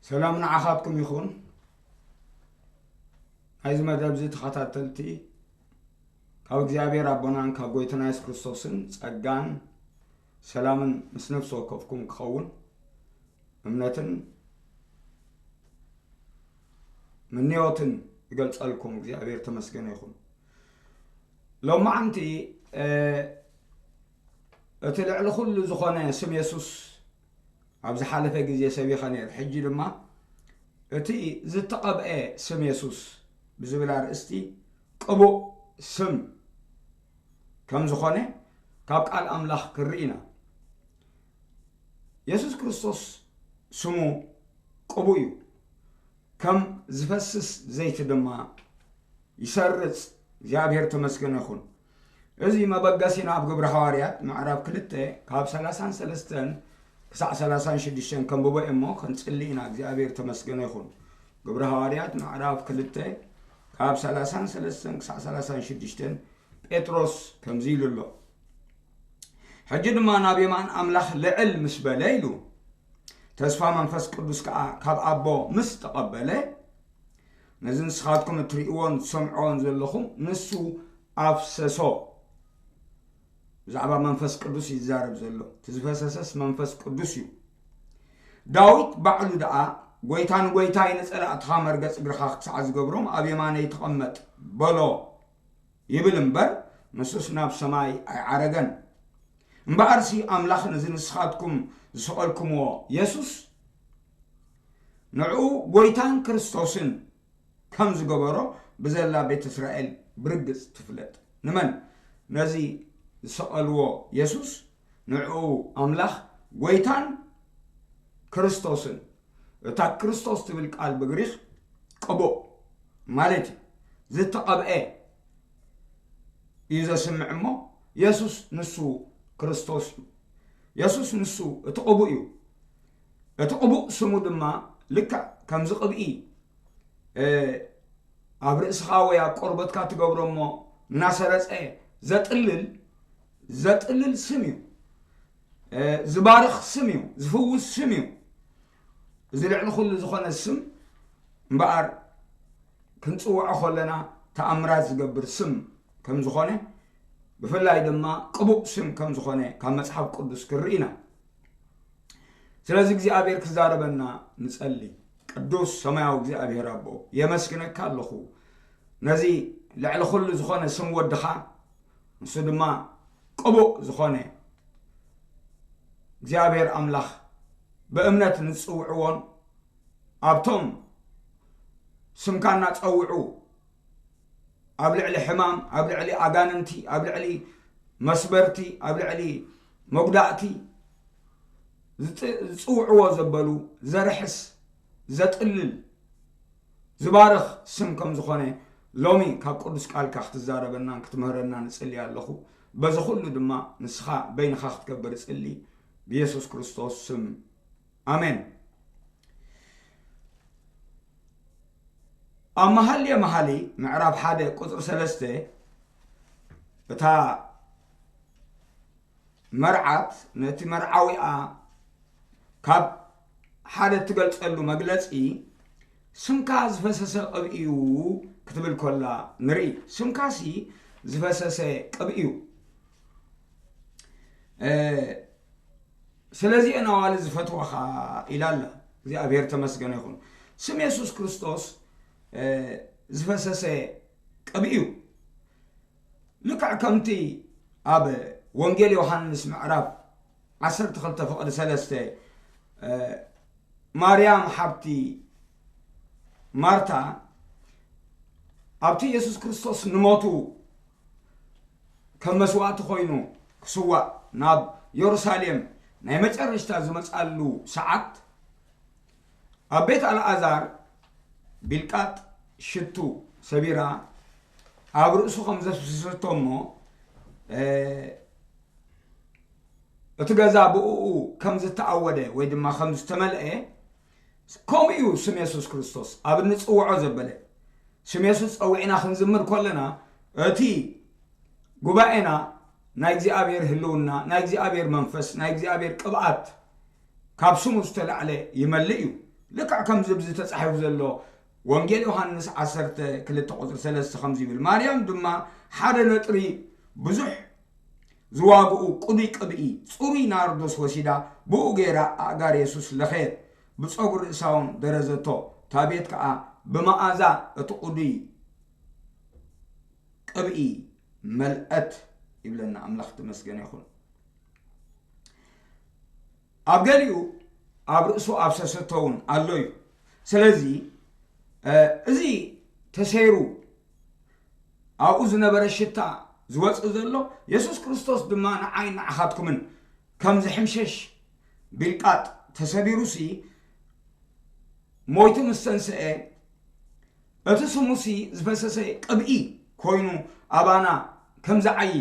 ሰላም ንዓኻትኩም ይኹን። ናይዚ መደብ እዚ ተኸታተልቲ፣ ካብ እግዚኣብሔር ኣቦናን ካብ ጎይታና የሱስ ክርስቶስን ጸጋን ሰላምን ምስ ነፍሲ ወከፍኩም ክኸውን እምነትን ምንዮትን ይገልጸልኩም። እግዚኣብሔር ተመስገነ ይኹን። ሎማዓንቲ፣ እ፣ እቲ ልዕሊ ኩሉ ዝኾነ ስም የሱስ ኣብ ዝሓለፈ ግዜ ሰቢኸ ነይረ። ሕጂ ድማ እቲ ዝተቐብኤ ስም የሱስ ብዝብል ኣርእስቲ ቅቡእ ስም ከም ዝኾነ ካብ ቃል ኣምላኽ ክንርኢ ኢና። የሱስ ክርስቶስ ስሙ ቅቡእ እዩ፣ ከም ዝፈስስ ዘይቲ ድማ ይሰርጽ። እግዚኣብሔር ተመስገነ ይኹን። እዚ መበገሲና ኣብ ግብሪ ሃዋርያት ምዕራፍ ክልተ ካብ ሰላሳን ሰለስተን ክሳዕ ሰላሳን ሽዱሽተን ከንብቦ እየ እሞ ክንጽሊ ኢና። እግዚኣብሔር ተመስገነ ይኹን። ግብሪ ሃዋርያት ምዕራፍ ክልተ ካብ ሰላሳን ሰለስተን ክሳዕ ሰላሳን ሽዱሽተን ጴጥሮስ ከምዚ ኢሉ ኣሎ። ሕጂ ድማ ናብ የማን ኣምላኽ ልዕል ምስ በለ ኢሉ፣ ተስፋ መንፈስ ቅዱስ ከኣ ካብ ኣቦ ምስ ተቐበለ፣ ነዚ ንስኻትኩም እትርእይዎን ትሰምዕዎን ዘለኹም ንሱ ኣፍሰሶ። ብዛዕባ መንፈስ ቅዱስ እዩ ዝዛረብ ዘሎ። እቲ ዝፈሰሰስ መንፈስ ቅዱስ እዩ። ዳዊት ባዕሉ ደኣ፣ "ጎይታ ንጎይታይ ንጸላእትኻ መርገጽ እግርኻ ክሳዕ ዝገብሮም ኣብ የማነይ ተቐመጥ" በሎ ይብል እምበር፣ ንሱስ ናብ ሰማይ ኣይዓረገን። እምበኣርሲ ኣምላኽ ነዚ ንስኻትኩም ዝሰቐልኩምዎ የሱስ፣ ንዕኡ ጎይታን ክርስቶስን ከም ዝገበሮ ብዘላ ቤት እስራኤል ብርግጽ ትፍለጥ። ንመን? ነዚ ዝሰቐልዎ የሱስ፣ ንዕኡ ኣምላኽ ጎይታን ክርስቶስን፣ እታ ክርስቶስ ትብል ቃል ብግሪኽ ቅቡእ ማለት እዩ። ዝተቐብኤ እዩ ዘስምዕ እሞ፣ የሱስ ንሱ ክርስቶስ እዩ። የሱስ ንሱ እቲ ቅቡእ እዩ። እቲ ቅቡእ ስሙ ድማ ልክዕ ከምዚ ቅብኢ፣ እ፣ ኣብ ርእስኻ ወይ ኣብ ቆርበትካ ትገብሮ እሞ እናሰረጸ ዘጥልል፣ ዘጥልል ስም እዩ። እ፣ ዝባርኽ ስም እዩ፣ ዝፍውስ ስም እዩ። እዚ ልዕሊ ኩሉ ዝኾነ ስም እምበኣር ክንጽውዖ ከለና ተኣምራት ዝገብር ስም ከም ዝኾነ፣ ብፍላይ ድማ ቅቡእ ስም ከም ዝኾነ ካብ መጽሓፍ ቅዱስ ክንርኢ ኢና። ስለዚ እግዚኣብሔር ክዛረበና ንጸሊ። ቅዱስ ሰማያዊ እግዚኣብሔር ኣቦ፣ የመስግነካ ኣለኹ። ነዚ ልዕሊ ኩሉ ዝኾነ ስም ወድኻ፣ ንሱ ድማ ቅቡእ ዝኾነ እግዚኣብሔር ኣምላኽ ብእምነት ንጽውዕዎን ኣብቶም ስምካ እናጸውዑ ኣብ ልዕሊ ሕማም፣ ኣብ ልዕሊ ኣጋንንቲ፣ ኣብ ልዕሊ መስበርቲ፣ ኣብ ልዕሊ መጉዳእቲ ዝጽ-፣ ዝጽውዕዎ ዘበሉ ዘርሕስ፣ ዘጥልል፣ ዝባርኽ ስም ከም ዝኾነ ሎሚ ካብ ቅዱስ ቃልካ ክትዛረበናን ክትምህረና ንጽሊ ኣለኹ። በዚ ኩሉ ድማ ንስኻ በይንኻ ክትገብር እጽሊ ብየሱስ ክርስቶስ ስም። ኣሜን። ኣብ መሃልየ መሃሊ ምዕራፍ ሓደ ቁጽሪ ሰለስተ እታ መርዓት ነቲ መርዓዊኣ ካብ ሓደ እትገልጸሉ መግለጺ፣ "ስምካ ዝፈሰሰ ቅብኢ እዩ" ክትብል ኮላ ንርኢ። ስምካሲ ዝፈሰሰ ቅብኢ እዩ። እ፣ ስለዚአን ኣዋልድ ዝፈትዋኻ ኢላ ኣላ። እግዚኣብሔር ተመስገነ ይኹን። ስም የሱስ ክርስቶስ፣ እ፣ ዝፈሰሰ ቅብኢ እዩ። ልክዕ ከምቲ ኣብ ወንጌል ዮሃንስ ምዕራፍ ዓሰርተ ክልተ ፍቕዲ ሰለስተ፣ እ፣ ማርያም ሓብቲ ማርታ ኣብቲ የሱስ ክርስቶስ ንሞቱ ከም መስዋእቲ ኮይኑ ክስዋእ ናብ የሩሳሌም ናይ መጨረሽታ ዝመጻሉ ሰዓት፣ ኣብ ቤት ኣልኣዛር ቢልቃጥ ሽቱ ሰቢራ ኣብ ርእሱ ከም ዘፍሰሰቶ እሞ፣ እ፣ እቲ ገዛ ብእኡ ከም ዝተኣወደ ወይ ድማ ከም ዝተመልአ፣ ከምኡ እዩ ስም የሱስ ክርስቶስ ኣብ እንጽውዖ ዘበለ። ስም የሱስ ጸዊዕና ክንዝምር ከለና፣ እቲ ጉባኤና ናይ እግዚኣብሔር ህልውና፣ ናይ እግዚኣብሔር መንፈስ፣ ናይ እግዚኣብሔር ቅብኣት ካብ ስሙ ዝተላዕለ ይመልእ እዩ። ልክዕ ከምዚ ብዚ ተጻሒፉ ዘሎ ወንጌል ዮሃንስ ዓሰርተ ክልተ ቁጽሪ ሰለስተ ከምዚ ይብል፣ ማርያም ድማ ሓደ ነጥሪ ብዙሕ ዝዋግኡ ቅዱይ ቅብኢ፣ ጽሩይ ናርዶስ ወሲዳ፣ ብኡ ገይራ ኣእጋር የሱስ ለኸየት፣ ብጸጉሪ ርእሳ እውን ደረዘቶ፣ እታ ቤት ከኣ ብመኣዛ እቲ ቅዱይ ቅብኢ መልአት ይብለና። ኣምላኽ ተመስገነ ይኹን። ኣብ ገሊኡ ኣብ ርእሱ ኣፍሰሰቶ እውን ኣሎ እዩ። ስለዚ እዚ ተሰይሩ ኣብኡ ዝነበረ ሽታ ዝወፅእ ዘሎ፣ የሱስ ክርስቶስ ድማ ንዓይ ንዓኻትኩምን ከም ዝሕምሸሽ ቢልቃጥ ተሰቢሩሲ ሞይቱ ምስ ተንስአ፣ እቲ ስሙሲ ዝፈሰሰ ቅብኢ ኮይኑ ኣባና ከም ዝዓዪ፣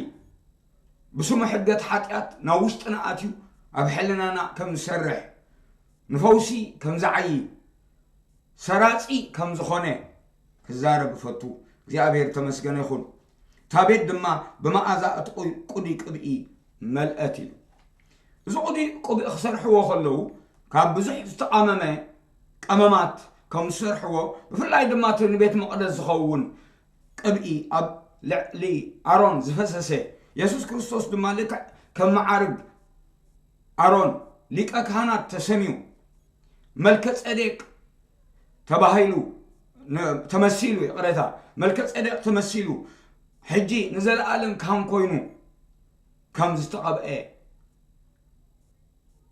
ብስሙ ሕገት ሓጢኣት ናብ ውሽጥና ኣትዩ ኣብ ሕልናና ከም ዝሰርሕ፣ ንፈውሲ ከም ዝዓዪ፣ ሰራጺ ከም ዝኾነ ክዛረብ እፈቱ። እግዚኣብሔር ተመስገነ ይኹን። እታ ቤት ድማ ብመኣዛ እቲ ቁ-፣ ቅዱይ ቅብኢ መልአት ኢሉ። እዚ ቅዱይ ቅብኢ ክሰርሕዎ ከለዉ ካብ ብዙሕ ዝተቓመመ ቀመማት ከም ዝሰርሕዎ፣ ብፍላይ ድማ እቲ ንቤት መቕደስ ዝኸውን ቅብኢ ኣብ ልዕሊ ኣሮን ዝፈሰሰ፣ የሱስ ክርስቶስ ድማ ልክዕ ከም መዓርግ ኣሮን ሊቀ ካህናት ተሰምዩ፣ መልከ ጼዴቅ ተባሂሉ ነ-፣ ተመሲሉ፣ ይቕሬታ፣ መልከ ጼዴቅ ተመሲሉ፣ ሕጂ ንዘለኣለም ካህን ኮይኑ ከም ዝተቐብአ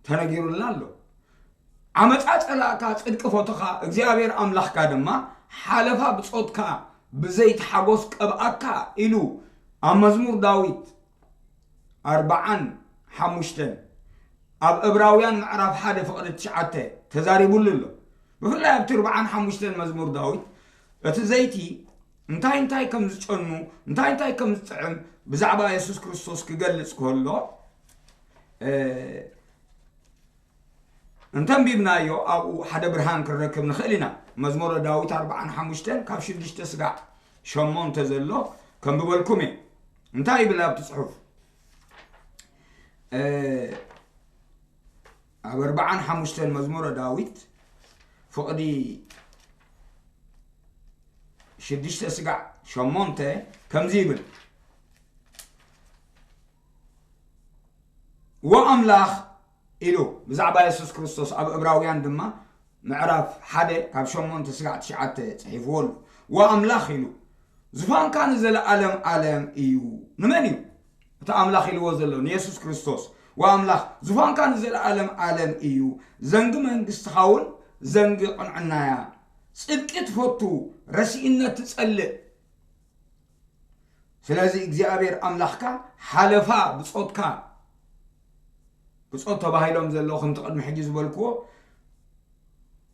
ተነጊሩልና ኣሎ። ዓመጻ ጸላእካ ጽድቂ ፎተኻ፣ እግዚኣብሔር ኣምላኽካ ድማ ሓለፋ ብጾትካ ብዘይቲ ሓጎስ ቀብኣካ ኢሉ ኣብ መዝሙር ዳዊት ኣርብዓን ሓሙሽተን ኣብ ዕብራውያን ምዕራፍ ሓደ ፍቕዲ ትሽዓተ ተዛሪቡሉ ኣሎ። ብፍላይ ኣብቲ ኣርብዓን ሓሙሽተን መዝሙር ዳዊት እቲ ዘይቲ እንታይ እንታይ ከም ዝጨኑ፣ እንታይ እንታይ ከም ዝጥዕም ብዛዕባ የሱስ ክርስቶስ ክገልጽ ከሎ፣ እ፣ እንተንቢብናዮ ኣብኡ ሓደ ብርሃን ክንረክብ ንኽእል ኢና። መዝሙረ ዳዊት ኣርብዓን ሓሙሽተን ካብ ሽዱሽተ ስጋዕ ሸሞንተ ዘሎ ከንብበልኩም እየ። እንታይ ይብል ኣብቲ ጽሑፍ? እ፣ ኣብ ኣርብዓን ሓሙሽተን መዝሙረ ዳዊት ፍቕዲ ሽዱሽተ ስጋዕ ሸሞንተ ከምዚ ይብል፣ "ወኣምላኽ" ኢሉ ብዛዕባ የሱስ ክርስቶስ ኣብ ዕብራውያን ድማ ምዕራፍ ሓደ ካብ ሸሞንተ ስጋዕ ትሽዓተ ጽሒፍዎ ኣሎ። "ወኣምላኽ" ኢሉ፣ "ዙፋንካ ንዘለኣለም ኣለም እዩ።" ንመን እዩ እቲ ኣምላኽ ኢልዎ ዘሎ? ንየሱስ ክርስቶስ። "ወኣምላኽ፣ ዙፋንካ ንዘለኣለም ኣለም እዩ፣ ዘንጊ መንግስትኻ እውን ዘንጊ ቅንዕናያ። ጽድቂ ትፈቱ፣ ረሲእነት ትጸልእ። ስለዚ እግዚኣብሔር ኣምላኽካ ሓለፋ ብጾትካ፣ ብጾት ተባሂሎም ዘለዉ ከምቲ ቅድሚ ሕጂ ዝበልክዎ፣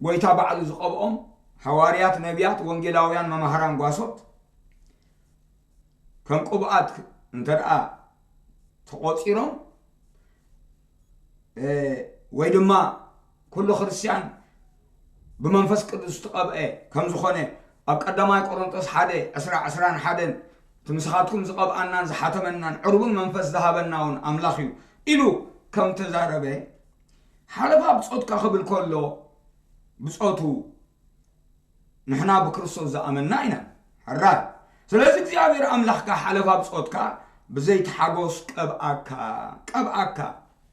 ጎይታ ባዕሉ ዝቐብኦም፣ ሃዋርያት፣ ነቢያት፣ ወንጌላውያን፣ መማህራን፣ ጓሶት፣ ከም ቅቡኣት እንተ ደኣ ተቖጺሮም፣ እ፣ ወይ ድማ ኩሉ ክርስትያን ብመንፈስ ቅዱስ ዝተቐብአ ከም ዝኾነ ኣብ ቀዳማይ ቆሮንጦስ ሓደ ዕስራ ዕስራን ሓደን፣ "እቲ ምሳኻትኩም ዝቐብኣናን ዝሓተመናን ዕርቡን መንፈስ ዝሃበና እውን ኣምላኽ እዩ" ኢሉ ከም ተዛረበ፣ ሓለፋ ብጾትካ ክብል ከሎ፣ ብጾቱ ንሕና ብክርስቶስ ዝኣመንና ኢና። ሕራይ። ስለዚ እግዚኣብሔር ኣምላኽካ ሓለፋ ብጾትካ ብዘይቲ ሓጎስ ቀብኣካ፣ ቀብኣካ፣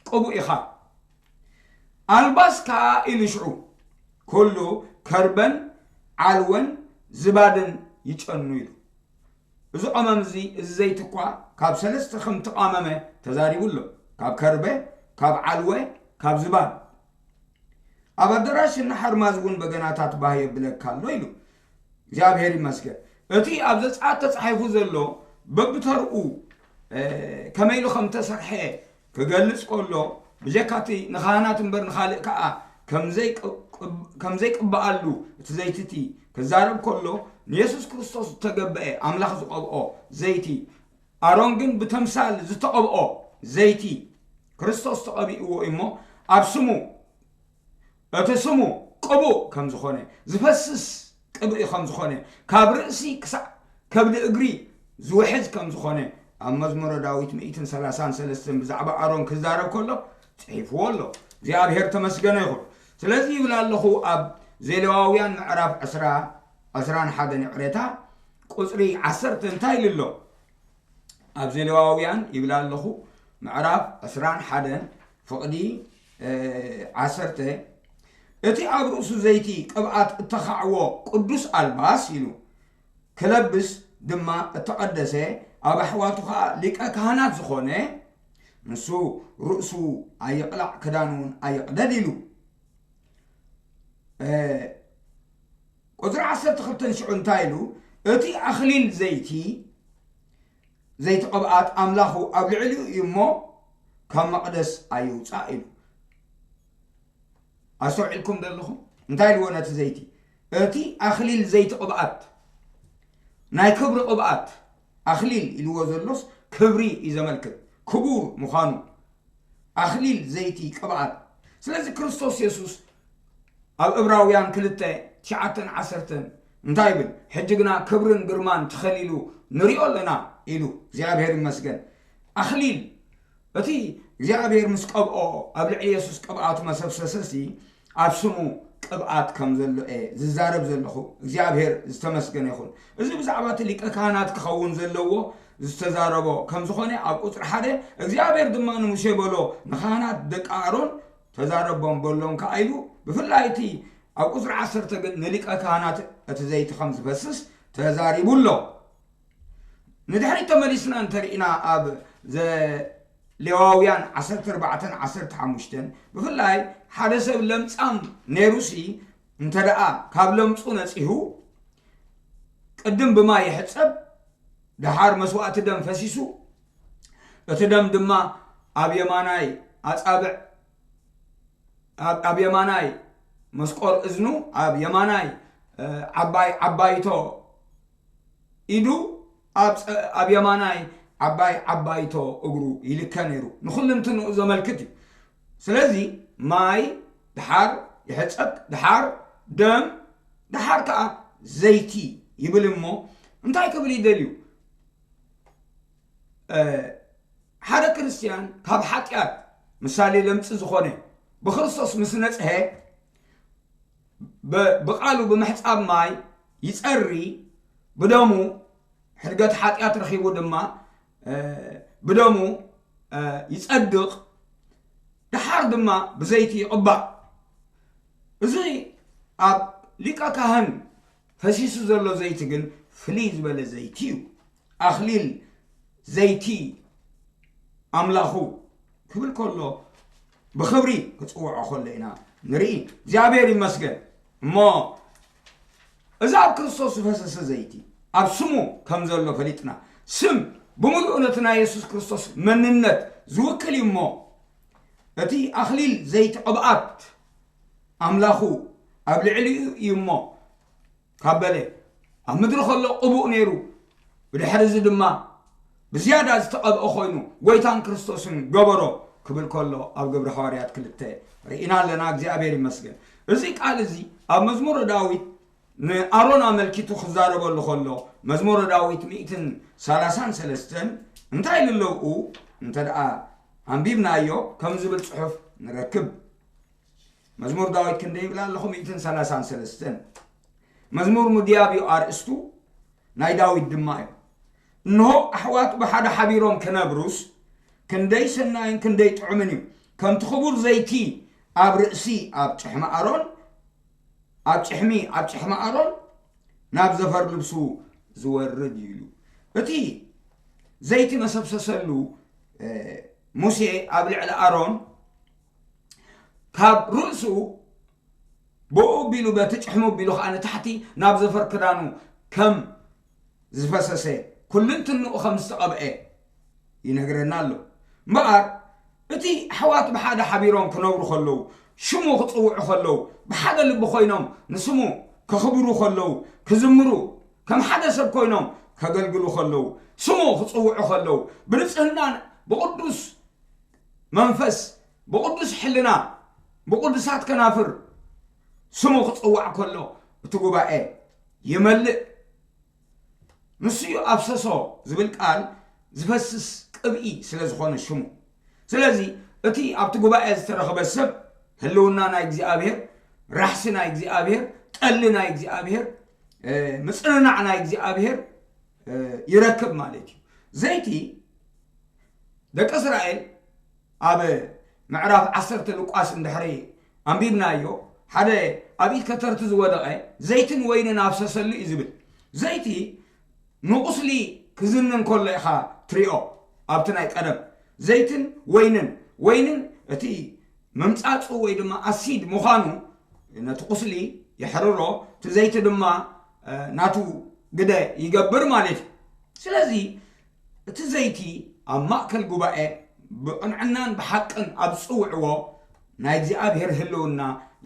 ቅቡእ ኢኻ። "ኣልባስካ" ኢሉ ሽዑ ኩሉ ከርበን ዓልወን ዝባድን ይጨኑ ኢሉ። እዚ ቀመም እዚ፣ እዚ ዘይቲ እኳ ካብ ሰለስተ ከም ተቓመመ ተዛሪቡ ኣሎ። ካብ ከርበ፣ ካብ ዓልወ፣ ካብ ዝባን። "ኣብ ኣዳራሽ እና ሓርማዝ እውን በገናታት ባህ የብለካ ኣሎ" ኢሉ። እግዚኣብሔር ይመስገን። እቲ ኣብ ዘጸኣት ተጻሒፉ ዘሎ በብተርኡ፣ እ፣ ከመይ ኢሉ ከም ተሰርሐ ክገልጽ ከሎ፣ ብጀካ እቲ ንኻህናት እምበር ንኻልእ ከኣ ከም ዘይቅ-፣ ቅብ-፣ ከም ዘይቅብኣሉ እቲ ዘይቲ እቲ ክዛረብ ከሎ፣ ንየሱስ ክርስቶስ ዝተገብአ ኣምላኽ ዝቐብኦ ዘይቲ፣ ኣሮን ግን ብተምሳል ዝተቐብኦ ዘይቲ፣ ክርስቶስ ተቐቢእዎ እዩ እሞ፣ ኣብ ስሙ፣ እቲ ስሙ ቅቡእ ከም ዝኾነ፣ ዝፈስስ ቅብኢ ከም ዝኾነ፣ ካብ ርእሲ ክሳዕ ከብዲ እግሪ ዝውሕዝ ከም ዝኾነ፣ ኣብ መዝሙረ ዳዊት ሚእትን ሰላሳን ሰለስተን ብዛዕባ ኣሮን ክዛረብ ከሎ ጽሒፍዎ ኣሎ። እግዚኣብሔር ተመስገነ ይኹን። ስለዚ ይብል ኣለኹ ኣብ ዘሌዋውያን ምዕራፍ ዕስራ ዕስራን ሓደን ይቕሬታ፣ ቁጽሪ ዓሰርተ እንታይ ኢሉ ኣሎ? ኣብ ዘሌዋውያን ይብል ኣለኹ፣ ምዕራፍ ዕስራን ሓደን ፍቕዲ ዓሰርተ፣ እቲ ኣብ ርእሱ ዘይቲ ቅብኣት እተኻዕዎ ቅዱስ ኣልባስ ኢሉ ክለብስ ድማ እተቐደሰ፣ ኣብ ኣሕዋቱ ኸኣ ሊቀ ካህናት ዝኾነ፣ ንሱ ርእሱ ኣይቕላዕ ክዳን እውን ኣይቕደድ ኢሉ። ቁፅሪ ዓሰርተ ክልተ ሽዑ እንታይ ኢሉ? እቲ ኣኽሊል ዘይቲ ዘይቲ ቅብኣት ኣምላኹ ኣብ ልዕሊኡ እዩ እሞ ካብ መቕደስ ኣይውፃእ ኢሉ። ኣስተውዒልኩም ዘለኹም እንታይ ኢልዎ ነቲ ዘይቲ? እቲ ኣኽሊል ዘይቲ ቅብኣት ናይ ክብሪ ቅብኣት ኣኽሊል ኢልዎ ዘሎስ ክብሪ እዩ ዘመልክት፣ ክቡር ምዃኑ ኣኽሊል ዘይቲ ቅብኣት። ስለዚ ክርስቶስ የሱስ ኣብ እብራውያን ክልተ ትሽዓተን ዓሰርተን እንታይ ይብል? ሕጂ ግና ክብርን ግርማን ተኸሊሉ ንሪኦ ኣለና ኢሉ። እግዚኣብሔር ይመስገን። ኣኽሊል እቲ እግዚኣብሔር ምስ ቀብኦ ኣብ ልዕሊ የሱስ ቅብኣቱ መሰብሰሰሲ ኣብ ስሙ ቅብኣት ከም ዘሎ እየ ዝዛረብ ዘለኹ። እግዚኣብሔር ዝተመስገነ ይኹን። እዚ ብዛዕባ እቲ ሊቀ ካህናት ክኸውን ዘለዎ ዝተዛረቦ ከም ዝኾነ ኣብ ቁፅሪ ሓደ እግዚኣብሔር ድማ ንሙሴ በሎ፣ ንካህናት ደቂ ኣሮን ተዛረቦም በሎም ከኣ ኢሉ። ብፍላይ እቲ ኣብ ቁፅሪ ዓሰርተ ግን ንሊቀ ካህናት እቲ ዘይቲ ከም ዝፈስስ ተዛሪቡ ኣሎ። ንድሕሪት ተመሊስና እንተርኢና ኣብ ዘሌዋውያን ዓሰርተ ኣርባዕተን ዓሰርተ ሓሙሽተን ብፍላይ ሓደ ሰብ ለምጻም ነይሩሲ እንተ ደኣ ካብ ለምጹ ነጺሁ ቅድም ብማይ ይሕጸብ፣ ደሓር መስዋእቲ ደም ፈሲሱ እቲ ደም ድማ ኣብ የማናይ ኣጻብዕ ኣብ የማናይ መስቆር እዝኑ ኣብ የማናይ ዓባይ ዓባይቶ ኢዱ ኣብ የማናይ ዓባይ ዓባይቶ እግሩ ይልከ ነይሩ። ንኹልንትንኡ ዘመልክት እዩ። ስለዚ ማይ ድሓር ይሕጸብ፣ ድሓር ደም፣ ድሓር ከኣ ዘይቲ ይብል እሞ እንታይ ክብል ይደልዩ? ሓደ ክርስትያን ካብ ሓጢኣት ምሳሌ ለምጺ ዝኾነ ብክርስቶስ ምስ ነጽሀ ብቃሉ ብምሕጻብ ማይ ይጸሪ፣ ብደሙ ሕድገት ሓጢኣት ረኺቡ ድማ ብደሙ ይጸድቕ፣ ደሓር ድማ ብዘይቲ ይቕባእ። እዚ ኣብ ሊቀ ካህን ፈሲሱ ዘሎ ዘይቲ ግን ፍልይ ዝበለ ዘይቲ እዩ። ኣኽሊል ዘይቲ ኣምላኹ ክብል ከሎ ብኽብሪ ክጽውዖ ከሎ ኢና ንርኢ። እግዚኣብሔር ይመስገን። እሞ እዚ ኣብ ክርስቶስ ዝፈሰሰ ዘይቲ ኣብ ስሙ ከም ዘሎ ፈሊጥና፣ ስም ብምሉእ ነቲ ናይ የሱስ ክርስቶስ መንነት ዝውክል እዩ። እሞ እቲ ኣኽሊል ዘይቲ ቅብኣት ኣምላኹ ኣብ ልዕሊኡ እዩ እሞ ካብ በለ ኣብ ምድሪ ከሎ ቅቡእ ነይሩ። ብድሕሪ እዚ ድማ ብዝያዳ ዝተቐብአ ኮይኑ ጎይታን ክርስቶስን ገበሮ ክብል ከሎ ኣብ ግብሪ ሃዋርያት ክልተ ርኢና ኣለና። እግዚኣብሔር ይመስገን። እዚ ቃል እዚ ኣብ መዝሙረ ዳዊት ንኣሮን ኣመልኪቱ ክዛረበሉ ከሎ መዝሙረ ዳዊት ሚእትን ሰላሳን ሰለስተን እንታይ ኢሉ ኣለውኡ እንተ ደኣ ኣንቢብናዮ ከም ዝብል ጽሑፍ ንረክብ። መዝሙር ዳዊት ክንደይ ይብል ኣለኹ? ሚእትን ሰላሳን ሰለስተን። መዝሙር ምድያብ እዩ ኣርእስቱ፣ ናይ ዳዊት ድማ እዩ። እንሆ ኣሕዋት ብሓደ ሓቢሮም ክነብሩስ ክንደይ ሰናይን ክንደይ ጥዑምን እዩ። ከምቲ ክቡር ዘይቲ ኣብ ርእሲ ኣብ ጭሕሚ ኣሮን ኣብ ጭሕሚ ኣብ ጭሕሚ ኣሮን ናብ ዘፈር ልብሱ ዝወርድ እዩ ኢሉ። እቲ ዘይቲ መሰብሰሰሉ ሙሴ ኣብ ልዕሊ ኣሮን ካብ ርእሱ ብኡ ኣቢሉ በቲ ጭሕሙ ኣቢሉ ኸዓ ንታሕቲ ናብ ዘፈር ክዳኑ ከም ዝፈሰሰ ኩልንትንኡ ከም ዝተቐብአ ይነግረና ኣሎ። እምበኣር እቲ ኣሕዋት ብሓደ ሓቢሮም ክነብሩ ከለዉ ሽሙ ክጽውዑ ከለዉ ብሓደ ልቢ ኮይኖም ንስሙ ከኽብሩ ከለዉ ክዝምሩ ከም ሓደ ሰብ ኮይኖም ከገልግሉ ከለዉ ስሙ ክጽውዑ ከለዉ ብንጽህናን ብቕዱስ መንፈስ ብቕዱስ ሕልና ብቕዱሳት ከናፍር ስሙ ክጽዋዕ ከሎ እቲ ጉባኤ ይመልእ። ንሱ እዩ ኣፍሰሶ ዝብል ቃል ዝፈስስ ቅብኢ ስለ ዝኾነ ሽሙ። ስለዚ እቲ ኣብቲ ጉባኤ ዝተረኽበ ሰብ ህልውና ናይ እግዚኣብሔር ራሕሲ ናይ እግዚኣብሔር፣ ጠሊ ናይ እግዚኣብሔር፣ ምጽንናዕ ናይ እግዚኣብሔር ይረክብ ማለት እዩ። ዘይቲ ደቂ እስራኤል ኣብ ምዕራፍ ዓሰርተ ሉቃስ እንድሕሪ ኣንቢብናዮ፣ ሓደ ኣብ ኢድ ከተርቲ ዝወደቐ ዘይትን ወይንን ኣፍሰሰሉ እዩ ዝብል። ዘይቲ ንቑስሊ ክዝንን ከሎ ኢኻ ትሪኦ። ኣብቲ ናይ ቀደም ዘይትን ወይንን፣ ወይንን እቲ ምምጻጹ ወይ ድማ ኣሲድ ምዃኑ ነቲ ቁስሊ የሕርሮ፣ እቲ ዘይቲ ድማ ናቱ ግደ ይገብር ማለት እዩ። ስለዚ እቲ ዘይቲ ኣብ ማእከል ጉባኤ ብቕንዕናን ብሓቅን ኣብ ዝጽውዕዎ ናይ እግዚኣብሔር ህልውና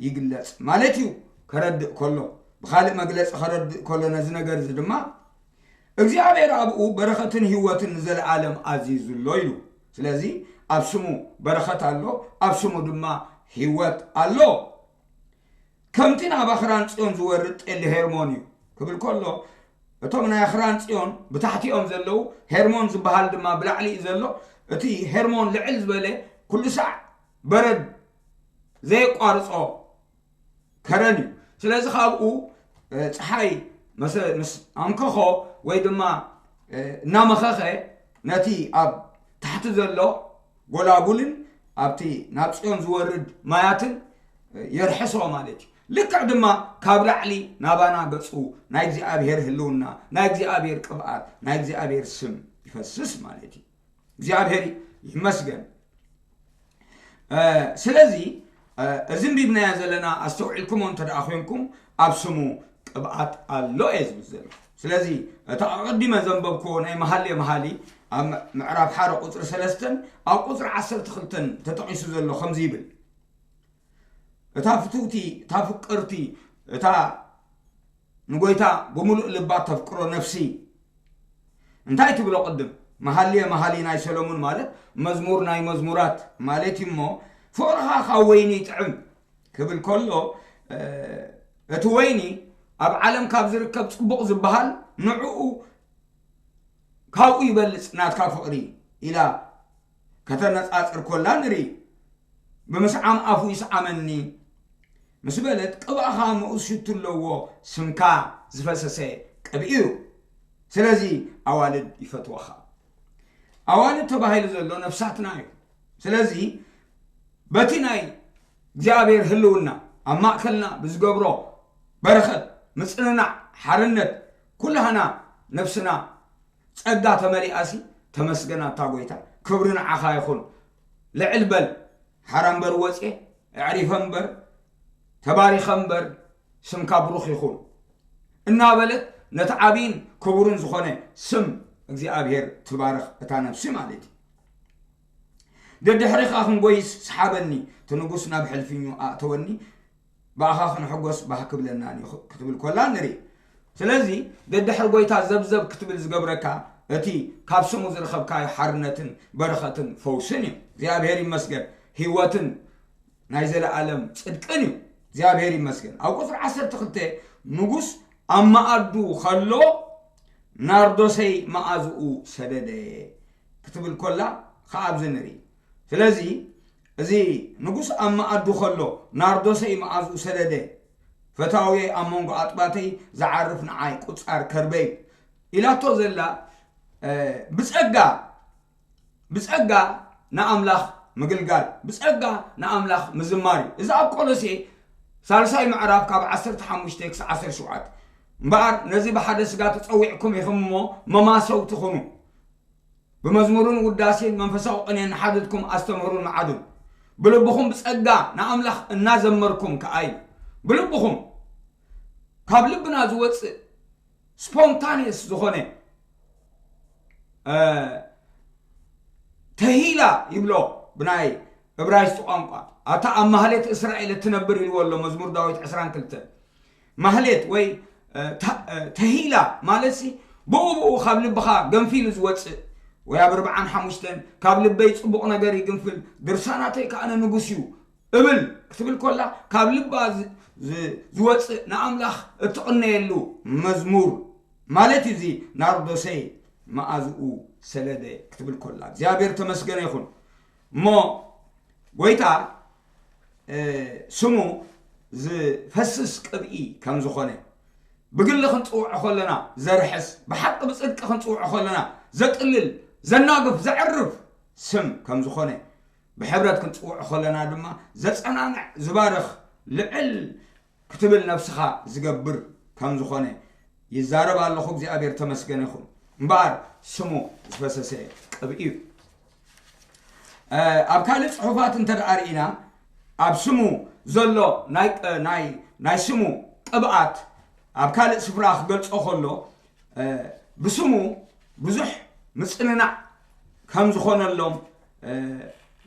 ይግለጽ ማለት እዩ። ከረድእ ከሎ፣ ብኻልእ መግለጺ ከረድእ ከሎ ነዚ ነገር እዚ ድማ እግዚኣብሔር ኣብኡ በረኸትን ህይወትን ንዘለኣለም ኣዚዙ ኣሎ ኢሉ። ስለዚ ኣብ ስሙ በረኸት ኣሎ፣ ኣብ ስሙ ድማ ህይወት ኣሎ። ከምቲ ናብ ኣኽራን ጽዮን ዝወርድ ጤሊ ሄርሞን እዩ ክብል ከሎ፣ እቶም ናይ ኣኽራን ጽዮን ብታሕቲኦም ዘለዉ፣ ሄርሞን ዝበሃል ድማ ብላዕሊ እዩ ዘሎ። እቲ ሄርሞን ልዕል ዝበለ ኩሉ ሳዕ በረድ ዘየቋርጾ ከረን እዩ። ስለዚ ካብኡ ጸሓይ ምስ ኣምከኾ ወይ ድማ እናመኸኸ ነቲ ኣብ ታሕቲ ዘሎ ጎላጉልን ኣብቲ ናብ ጽዮን ዝወርድ ማያትን የርሕሶ ማለት እዩ። ልክዕ ድማ ካብ ላዕሊ ናባና ገጹ ናይ እግዚኣብሔር ህልውና፣ ናይ እግዚኣብሔር ቅብኣት፣ ናይ እግዚኣብሔር ስም ይፈስስ ማለት እዩ። እግዚኣብሔር ይመስገን። ስለዚ እዚ እንቢብናዮ ዘለና ኣስተውዒልኩሞ እንተ ደኣ ኮይንኩም፣ ኣብ ስሙ ቅብኣት ኣሎ እየ ዝብል ዘሎ። ስለዚ እቲ ኣቐዲመ ዘንበብክዎ ናይ መሃልየ መሃሊ ኣብ ምዕራፍ ሓደ ቁፅሪ ሰለስተን ኣብ ቁፅሪ ዓሰርተ ክልተን ተጠቒሱ ዘሎ ከምዚ ይብል፣ እታ ፍትውቲ፣ እታ ፍቅርቲ፣ እታ ንጎይታ ብምሉእ ልባ ተፍቅሮ ነፍሲ እንታይ ትብሎ ቅድም? መሃልየ መሃሊ ናይ ሰሎሙን ማለት መዝሙር ናይ መዝሙራት ማለት እዩ። እሞ ፍቕርኻ ካብ ወይኒ ይጥዕም ክብል ከሎ፣ እቲ ወይኒ ኣብ ዓለም ካብ ዝርከብ ጽቡቕ ዝበሃል ንዕኡ ካብኡ ይበልጽ ናትካ ፍቕሪ ኢላ ከተነጻጽር ኮላ ንርኢ። ብምስዓም ኣፉ ይስዓመኒ ምስ በለት፣ ቅብኣኻ ምኡዝ ሽቱ ኣለዎ፣ ስምካ ዝፈሰሰ ቅብኢ እዩ። ስለዚ ኣዋልድ ይፈትወኻ። ኣዋልድ ተባሂሉ ዘሎ ነፍሳትና እዩ። ስለዚ በቲ ናይ እግዚኣብሔር ህልውና ኣብ ማእከልና ብዝገብሮ በረኸት፣ ምጽንናዕ፣ ሓርነት፣ ኩላህና ነፍስና ጸጋ ተመሊኣሲ፣ ተመስገን ኣታ ጎይታ፣ ክብሪ ንዓኻ ይኹን፣ ልዕል በል፣ ሓራ እምበር ወጽየ፣ ኣዕሪፈ እምበር፣ ተባሪኸ እምበር፣ ስምካ ብሩኽ ይኹን እናበለት ነቲ ዓብይን ክቡርን ዝኾነ ስም እግዚኣብሔር ትባርኽ እታ ነፍሲ ማለት እዩ። ደድሕሪኻ ክንጎይስ ሰሓበኒ፣ እቲ ንጉስ ናብ ሕልፍኙ ኣእተወኒ፣ ብኣኻ ክንሕጎስ ባህ ክብለናን እዩ ክትብል ኮላ ንርኢ። ስለዚ ደድሕሪ ጎይታ ዘብዘብ ክትብል ዝገብረካ እቲ ካብ ስሙ ዝረኸብካዮ ሓርነትን በረኸትን ፈውስን እዩ። እግዚኣብሔር ይመስገን። ህይወትን ናይ ዘለኣለም ጽድቅን እዩ። እግዚኣብሔር ይመስገን። ኣብ ቁጽሪ ዓሰርተ ክልተ ንጉስ ኣብ መኣዱ ከሎ ናርዶሰይ መኣዝኡ ሰደደ ክትብል ኮላ ከኣ ኣብዚ ንርኢ። ስለዚ እዚ ንጉስ ኣብ መኣዱ ከሎ ናርዶሰይ መኣዝኡ ሰደደ፣ ፈታውየይ ኣብ መንጎ ኣጥባተይ ዝዓርፍ ንዓይ ቁጻር ከርበይ ኢላቶ ዘላ፣ እ፣ ብጸጋ ብጸጋ ንኣምላኽ ምግልጋል፣ ብጸጋ ንኣምላኽ ምዝማር እዩ። እዚ ኣብ ቆሎሴ ሳልሳይ ምዕራፍ ካብ ዓሰርተ ሓሙሽተ ክሳብ ዓሰርተ ሸውዓተ። እምበኣር ነዚ ብሓደ ስጋ ተጸዊዕኩም ኢኹም እሞ መማሰውቲ ኩኑ። ብመዝሙርን ውዳሴን መንፈሳዊ ቅኔን ንሓድትኩም ኣስተምህሩን መዓዱን። ብልብኹም ብጸጋ ንኣምላኽ እናዘመርኩም ከኣ እዩ። ብልብኹም፣ ካብ ልብና ዝወጽእ ስፖንታኒየስ ዝኾነ፣ እ፣ ተሂላ ይብሎ ብናይ እብራይስጢ ቋንቋ። ኣታ ኣብ ማህሌት እስራኤል እትነብር ኢልዎ ኣሎ መዝሙር ዳዊት ዕስራን ክልተን። ማህሌት ወይ፣ እ፣ ተ-፣ እ፣ ተሂላ ማለትሲ ብኡ ብኡ ካብ ልብኻ ገንፊሉ ዝወጽእ ወይ ኣብ ኣርብዓን ሓሙሽተን ካብ ልበይ ጽቡቕ ነገር ይግንፍል፣ ድርሳናተይ ከኣ ንንጉስ እዩ እብል ክትብል ኮላ ካብ ልባ ዝ-፣ ዝ-፣ ዝወጽእ ንኣምላኽ እትቕነየሉ መዝሙር ማለት እዩ። እዚ ናርዶሰይ መኣዝኡ ሰለደ ክትብል ኮላ እግዚኣብሔር ተመስገነ ይኹን። እሞ ጎይታ፣ እ፣ ስሙ ዝፈስስ ቅብኢ ከም ዝኾነ፣ ብግሊ ክንጽውዖ ከለና ዘርሕስ፣ ብሓቂ ብጽድቂ ክንጽውዖ ከለና ዘጥልል፣ ዘናግፍ፣ ዘዕርፍ ስም ከም ዝኾነ፣ ብሕብረት ክንጽውዖ ከለና ድማ ዘጸናንዕ፣ ዝባርኽ፣ ልዕል ክትብል ነፍስኻ ዝገብር ከም ዝኾነ ይዛረብ ኣለኹ። እግዚኣብሔር ተመስገነ ይኹን። እምበኣር ስሙ ዝፈሰሰ ቅብኢ እዩ። ኣብ ካልእ ጽሑፋት እንተ ደኣ ርኢና፣ ኣብ ስሙ ዘሎ ናይ፣ ናይ፣ ናይ ስሙ ቅብኣት ኣብ ካልእ ስፍራ ክገልጾ ከሎ፣ ብስሙ ብዙሕ ምጽንናዕ ከም ዝኾነሎም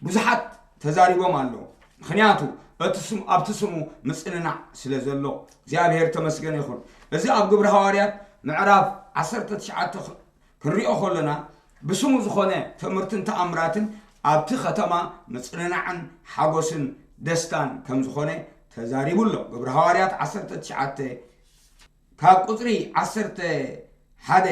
ብዙሓት ተዛሪቦም ኣለዉ። ምኽንያቱ እቲ ስሙ፣ ኣብቲ ስሙ ምጽንናዕ ስለ ዘሎ። እግዚኣብሔር ተመስገነ ይኹን። እዚ ኣብ ግብሪ ሃዋርያት ምዕራፍ ዓሰርተ ትሽዓተ ክንሪኦ ከሎና፣ ብስሙ ዝኾነ ትእምርትን ተኣምራትን ኣብቲ ከተማ ምጽንናዕን ሓጎስን ደስታን ከም ዝኾነ ተዛሪቡ ኣሎ። ግብሪ ሃዋርያት ዓሰርተ ትሽዓተ ካብ ቁጽሪ ዓሰርተ ሓደ፣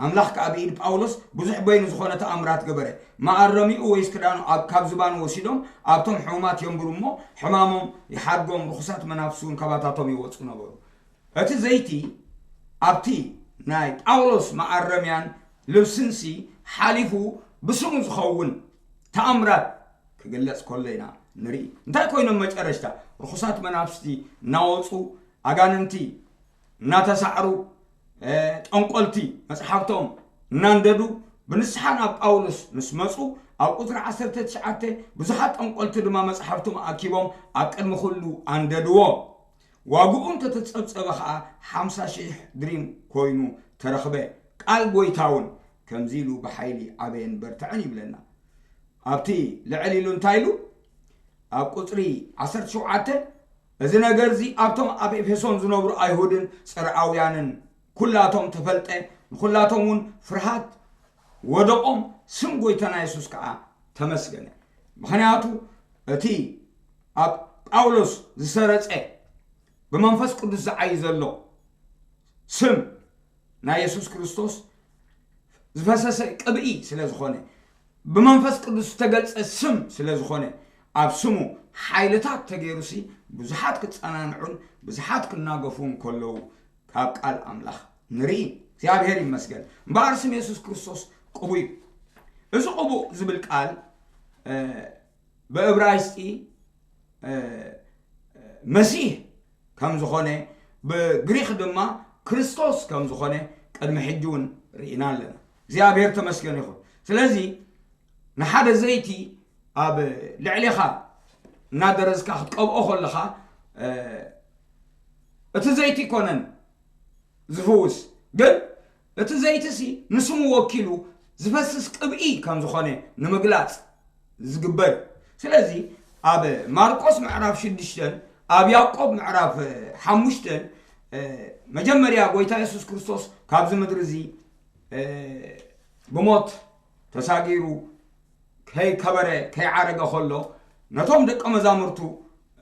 ኣምላኽ ከኣ ብኢድ ጳውሎስ ብዙሕ በይኑ ዝኾነ ተኣምራት ገበረ። መኣረሚኡ ወይስ ክዳኑ ኣብ፣ ካብ ዝባኑ ወሲዶም ኣብቶም ሕሙማት የንብሩ እሞ፣ ሕማሞም ይሓድጎም፣ ርኹሳት መናፍስቲ እውን ካባታቶም ይወጹ ነበሩ። እቲ ዘይቲ ኣብቲ ናይ ጳውሎስ መኣረምያን ልብስንሲ ሓሊፉ ብስሙ ዝኸውን ተኣምራት ክግለጽ ከሎ ኢና ንርኢ። እንታይ ኮይኖም መጨረሽታ? ርኹሳት መናፍስቲ እናወጹ፣ ኣጋንንቲ እናተሳዕሩ፣ ጠንቆልቲ መጽሓፍቶም እናንደዱ ብንስሓ ናብ ጳውሎስ ምስ መጹ፣ ኣብ ቁጽሪ ዓሰርተ ትሽዓተ፣ ብዙሓት ጠንቆልቲ ድማ መጽሓፍቶም ኣኪቦም ኣብ ቅድሚ ኩሉ ኣንደድዎ። ዋግኡ እንተተጸብጸበ ኸኣ ሓምሳ ሽሕ ድሪም ኮይኑ ተረኽበ። ቃል ጐይታ እውን ከምዚ ኢሉ ብሓይሊ ዓበየን በርትዐን ይብለና። ኣብቲ ልዕል ኢሉ እንታይ ኢሉ? ኣብ ቁጽሪ ዓሰርተ ሸውዓተ፣ እዚ ነገር እዚ ኣብቶም ኣብ ኤፌሶን ዝነብሩ ኣይሁድን ጽርዓውያንን ኩላቶም ተፈልጠ፣ ንኹላቶም እውን ፍርሃት ወደቖም፣ ስም ጐይታና የሱስ ከኣ ተመስገነ። ምኽንያቱ እቲ ኣብ ጳውሎስ ዝሰረጸ ብመንፈስ ቅዱስ ዝዓዪ ዘሎ ስም ናይ የሱስ ክርስቶስ ዝፈሰሰ ቅብኢ ስለ ዝኾነ፣ ብመንፈስ ቅዱስ ዝተገልጸ ስም ስለ ዝኾነ፣ ኣብ ስሙ ሓይልታት ተገይሩሲ ብዙሓት ክጸናንዑን ብዙሓት ክናገፉን ከለዉ ካብ ቃል ኣምላኽ ንርኢ። እግዚኣብሔር ይመስገን። እምበኣር ስም የሱስ ክርስቶስ ቅቡእ እዩ። እዚ ቅቡእ ዝብል ቃል፣ እ፣ ብእብራይስጢ፣ እ፣ መሲህ ከም ዝኾነ፣ ብግሪኽ ድማ ክርስቶስ ከም ዝኾነ ቅድሚ ሕጂ እውን ርኢና ኣለና። እግዚኣብሔር ተመስገን ይኹን። ስለዚ ንሓደ ዘይቲ ኣብ ልዕሌኻ እናደረዝካ ክትቀብኦ ከለኻ፣ እ፣ እቲ ዘይቲ ይኮነን ዝፍውስ፣ ግን እቲ ዘይትሲ ንስሙ ወኪሉ ዝፈስስ ቅብኢ ከም ዝኾነ ንምግላጽ ዝግበር እዩ። ስለዚ ኣብ ማርቆስ ምዕራፍ ሽዱሽተን ኣብ ያዕቆብ ምዕራፍ ሓሙሽተን፣ እ፣ መጀመርያ ጐይታ የሱስ ክርስቶስ ካብዚ ምድሪ እዚ፣ እ፣ ብሞት ተሳጊሩ ከይከበረ፣ ከይዓረገ ከሎ፣ ነቶም ደቀ መዛሙርቱ፣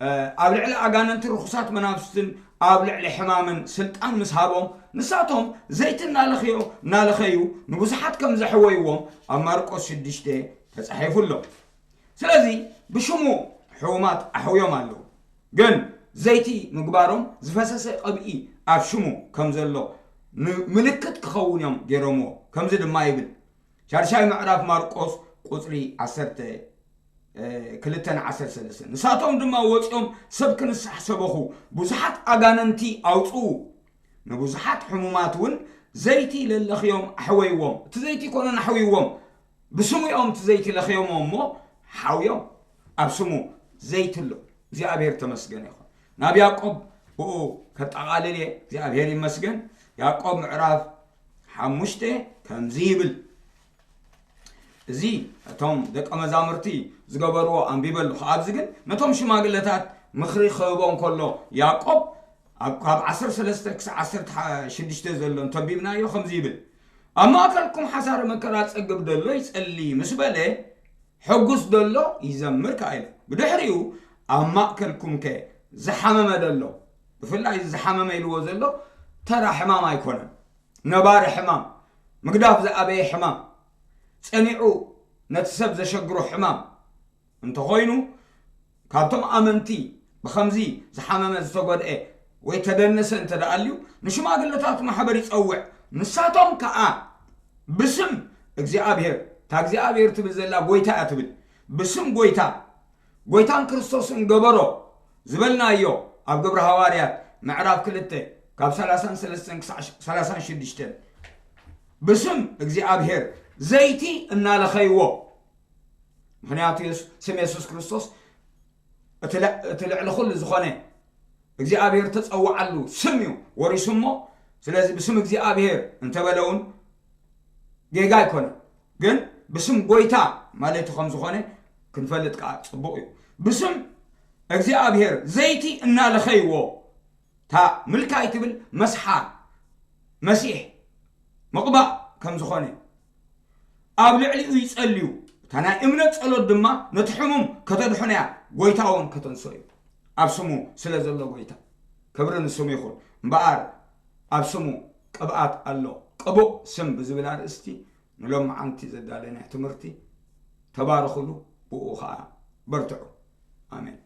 እ፣ ኣብ ልዕሊ ኣጋንንቲ፣ ርኹሳት መናፍስትን ኣብ ልዕሊ ሕማምን ስልጣን ምስ ሃቦም፣ ንሳቶም ዘይቲ እናለኸዮ-፣ እናለኸዩ ንብዙሓት ከም ዘሕወይዎም ኣብ ማርቆስ ሽዱሽተ ተጻሒፉ ኣሎ። ስለዚ ብሽሙ ሕሙማት ኣሕውዮም ኣለዉ። ግን ዘይቲ ምግባሮም ዝፈሰሰ ቅብኢ ኣብ ሽሙ ከም ዘሎ ን-፣ ምልክት ክኸውን እዮም ገይሮምዎ። ከምዚ ድማ ይብል፣ ሻድሻይ ምዕራፍ ማርቆስ ቁጽሪ ዓሰርተ ክልተን ዓሰርተ ሰለስተን። ንሳቶም ድማ ወጺኦም ሰብ ክንሳሕ ሰበኹ፣ ብዙሓት ኣጋንንቲ ኣውጽኡ፣ ንብዙሓት ሕሙማት እውን ዘይቲ ለለኽዮም ኣሕወይዎም። እቲ ዘይቲ ኮነን ኣሕውይዎም፣ ብስሙ እዮም እቲ ዘይቲ ለኽዮሞ እሞ ሓውዮም። ኣብ ስሙ ዘይቲ ኣሎ። እግዚኣብሔር ተመስገን ይኹን። ናብ ያዕቆብ ብኡ ከጠቓልል እየ። እግዚኣብሔር ይመስገን። ያዕቆብ ምዕራፍ ሓሙሽተ ከምዚ ይብል። እዚ እቶም ደቀ መዛሙርቲ ዝገበርዎ ኣንቢበ ኣለኹ። ኣብዚ ግን ነቶም ሽማግለታት ምኽሪ ክህቦም ከሎ ያዕቆብ ኣብ፣ ካብ ዓሰርተ ሰለስተ ክሳብ ዓሰርተ ሽዱሽተ ዘሎ እንተንቢብናዮ ከምዚ ይብል፣ ኣብ ማእከልኩም ሓሳረ መከራ ጸግብ ደሎ ይጸሊ ምስ በለ፣ ሕጉስ ደሎ ይዘምር ከኣ ኢለ። ብድሕሪኡ ኣብ ማእከልኩም ከ ዝሓመመ ደሎ፣ ብፍላይ እዚ ዝሓመመ ኢልዎ ዘሎ ተራ ሕማም ኣይኮነን። ነባሪ ሕማም፣ ምግዳፍ ዝኣበየ ሕማም፣ ጸኒዑ ነቲ ሰብ ዘሸግሮ ሕማም እንተኾይኑ፣ ካብቶም ኣመንቲ ብኸምዚ ዝሓመመ ዝተጎድኤ ወይ ተደነሰ እንተ ደኣ ኣልዩ ንሽማግለታት ማሕበር ይጸውዕ። ንሳቶም ከኣ ብስም እግዚኣብሔር፣ እታ እግዚኣብሔር ትብል ዘላ ጎይታ እያ ትብል። ብስም ጎይታ፣ ጎይታን ክርስቶስን ገበሮ ዝበልናዮ ኣብ ግብረ ሃዋርያት ምዕራፍ ክልተ ካብ ሰላሳን ሰለስተን ክሳዕ ሰላሳን ሽዱሽተን ብስም እግዚኣብሔር ዘይቲ እናለኸይዎ። ምክንያቱ የሱ- ስም የሱስ ክርስቶስ እቲ ለ- እቲ ልዕሊ ኩሉ ዝኾነ እግዚኣብሔር ተጸውዓሉ ስም እዩ ወሪሱ እሞ፣ ስለዚ ብስም እግዚኣብሔር እንተበለ እውን ጌጋ ኣይኮነ። ግን ብስም ጎይታ ማለቱ ከም ዝኾነ ክንፈልጥ ከዓ ጽቡቕ እዩ። ብስም እግዚኣብሔር ዘይቲ እናለኸይዎ፣ እታ ምልካይ ትብል መስሓ መሲሕ ምቕባእ ከም ዝኾነ ኣብ ልዕሊኡ ይጸልዩ። እታ ናይ እምነት ጸሎት ድማ ነቲ ሕሙም ከተድሕኖ እያ፣ ጎይታ እውን ከተንስኦ እዩ። ኣብ ስሙ ስለ ዘሎ ጎይታ ክብሪ ንስሙ ይኹን። እምበኣር ኣብ ስሙ ቅብኣት ኣሎ። ቅቡእ ስም ብዝብል ኣርእስቲ ንሎማዓንቲ ዘዳለናዮ ትምህርቲ ተባረኹሉ፣ ብኡ ኸዓ በርትዑ። ኣሜን።